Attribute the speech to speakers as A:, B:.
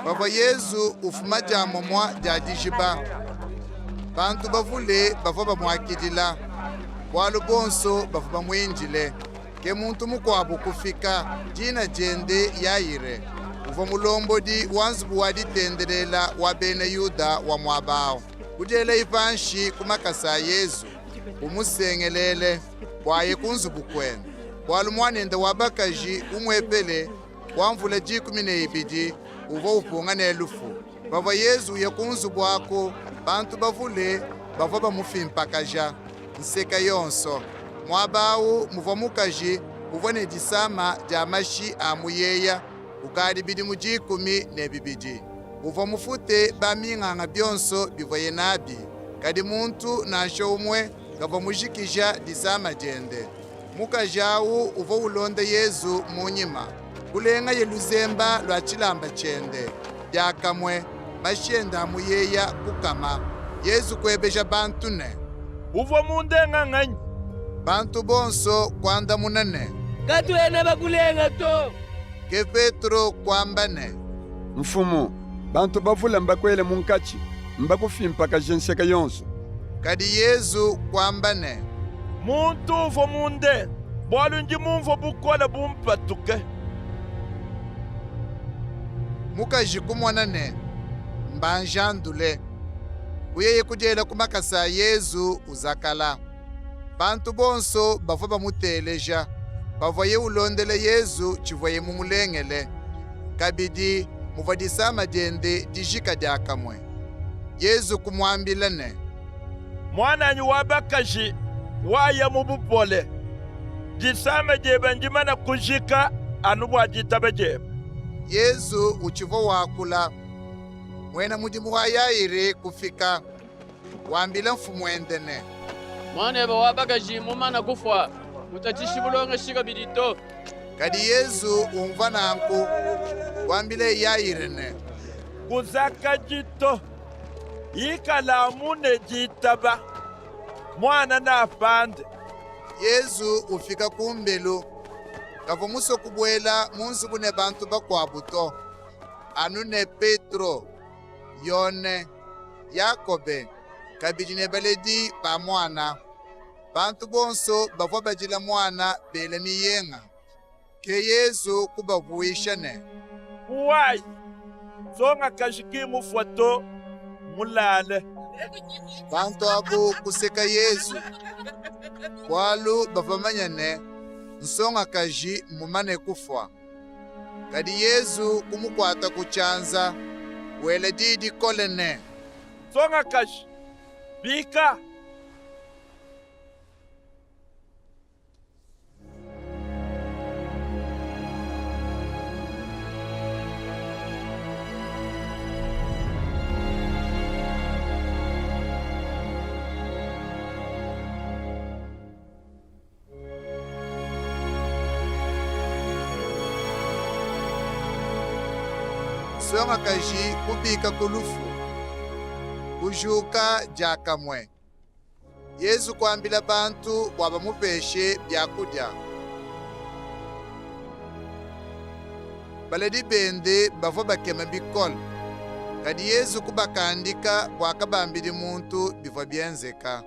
A: Pavua Yezu ufuma dia muamua dia dijiba, bantu bavule bavua bamuakidila, bualu bonso bavua bamuindile. Ke muntu mukuabu kufika, dina diende Yayire. Uvua mulombodi wa nzubu wa ditendelela wa bena Yuda wa muaba awu. Kudielaye panshi ku makasa a Yezu, umusengelele bua aye ku nzubu kuende, bualu muanende wa bakaji umuepele wa mvula 12 uvua upunga ne lufu. Pavua Yezu uya ku nzubu aku, bantu bavule bavua bamufimpakaja nseka yonso. Muaba au muvua mukaji uvua ne disama dia mashi a muyeya kukadi bidimu 12. Uvua mufute baminganga bionso bivuaye nabi, kadi muntu nansha umue kavua mujikija disama diende. Mukaji au uvua ulonda Yezu mu nyima, kulengaye luzemba lua tshilamba tshiende. Diakamue, mashi ende a muyeya kukama. Yezu kuebeja bantu ne,
B: Uvua mundenga nganyi?
A: Bantu bonso kuandamuna ne,
C: Katuena bakulenga to.
A: Ke Petro kuamba ne,
D: Mfumu, bantu bavule mbakuele munkatshi, mbakufimpakaje nseke yonso.
A: Kadi Yezu kuamba ne,
B: Muntu uvua mundenge, bualu ndi mumvue bukole bumpatuke.
A: Mukaji kumona ne, mbanjandule, kuyeye kudiela ku makasa a Yezu uzakala. Bantu bonso bavua bamuteleja pavuaye ulondela Yezu tshivuaye mumulengele, kabidi muvua disama diende dijika diakamue. Yezu kumuambila ne,
B: Muananyi wa bakaji waya mu bupole, disama diebe ndimane kujika anu bua ditaba diebe.
A: Yezu utshivua wakula, muena mudimu wa Yayire kufika. Wambila mfumuende ne,
C: Muanebe wa bakaji mmumane kufua, kutatshishi mulongeshi kabidi to.
A: Kadi Yezu umvua nanku, kuambila Yayire ne,
B: Kuzakadi to, ikala amu ne ditaba, muana neapande.
A: Yezu ufika ku mbelu, kavua musue kubuela mu nzubu ne bantu bakuabu to, anu ne Petro, Yone, Yakobe, kabidi ne baledi ba muana. Bantu bonso bavua badila muana bela miyenga. Ke Yezu kubavuisha ne,
B: Puwayi! Nsongakaji ki mufue to, mmulale.
A: Bantu abu kuseka Yezu, bualu bavua bamanye ne, nsongakaji mmumane kufua. Kadi Yezu kumukuata ku tshianza, wela diyi dikole ne,
B: Nsongakaji, bika!
A: Nsongakaji kubika ku lufu, kujuka diakamue. Yezu kuambila bantu bua bamupeshe biakudia. Baledi bende bavua bakema bikole, kadi Yezu kubakandika bua kabambidi muntu bivua bienzeka.